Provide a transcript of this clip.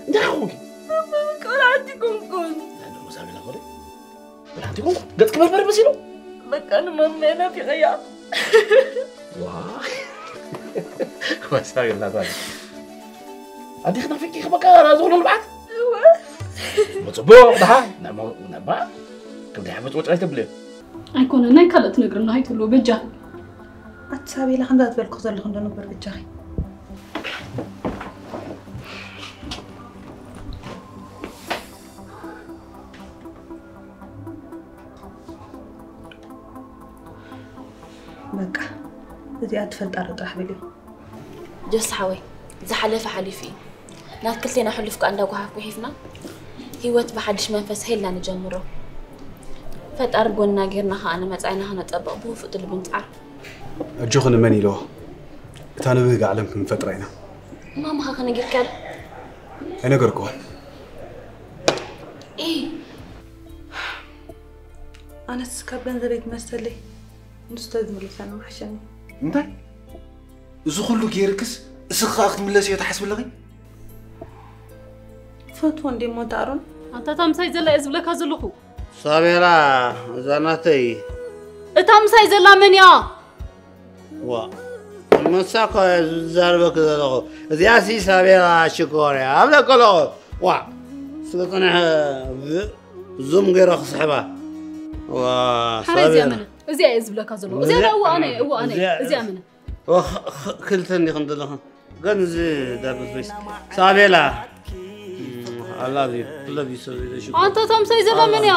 እንታይ ኾንኪ? ቆልዓ ኣይኮንኩን። ሳቤላ ኾደ ቆልዓ ኣይኮንኩ። ገጽ ክበርበር መሲሉ። በቃ ንማመ ናፊቐያ። ዋ ወሳገላ ታዲያ ኣዴኺ ናፊቅኪ በቃ ዝኾነ ልብዓት እወ ብፅቡቅ ደሓ ነባ ክብዲ ሓበፅ ወጭ ኣይተብልዮ ኣይኮነ ናይ ካልእ ትነግርና ኣይትህልዎ በጃ ኣቲ ሳቤላ ከምዛ ዝበልኩ ዘለኹ እንዶ ነበር በጃኺ በቃ እዚኣ ትፈልጣ ዶ ጥራሕ በልዮ ጀስ ሓወይ ዝሓለፈ ሓሊፉ እዩ። ናብ ክልቴና ሕሉፍ ከኣ እንዳጓሓፍ ጉሒፍና ህይወት ብሓድሽ መንፈስ ሄልና ንጀምሮ። ፈጣሪ ጎንና ጌርና ከኣ ንመጻኢና ከነጸብቕ ብውፉጥ ልቢ ንጽዓር። ኣጆኺ ንመን ኢልዎ እታ ንብህግ ዓለም ክንፈጥራ ኢና። ማማኻ ከነጊርካያ ዶ? ኣይነገርክዎን። ኢ ኣነስ ካብ ገንዘበይ ትመሰለይ ንሱ ተዝምልሰኒ ምሓሸኒ እንታይ እዚ ኩሉ ጌርክስ እስኺ ከኣ ክትምለስዮ ትሓስቢ ኣለኺ? ፈትዎ እንዴ እሞ እንተ ኣሮን ኣንታ እታ ምሳይ ዘላ እየ ዝብለካ ዘለኹ ሳቤላ እዛ ናተይ እታ ምሳይ ዘላ መን እያ ዋ መሳ እኮ እየ ዝዛረበኪ ዘለኹ እዚኣ ሲ ሳቤላ ሽኮር እያ ኣብለኪ ኣለኹ ዋ ስለ ፅንሐ ዙም ገይረ ክስሕባ ዋ ሓረ እዚኣ ሳቤላ መነ እዚኣ እየ ዝብለካ ዘለኹ እዚኣ እዋ ኣነ እዋ ኣነ እዚኣ- እዚኣ መነ ዋ፣ ኽ- ኽ- ክልተ እንዲኹም ዘለኹም ግን እዚ ዳብል ፌስ ሳቤላ I love you I love you so much ኣንታ እታ ምሳይ ዘላ መን እያ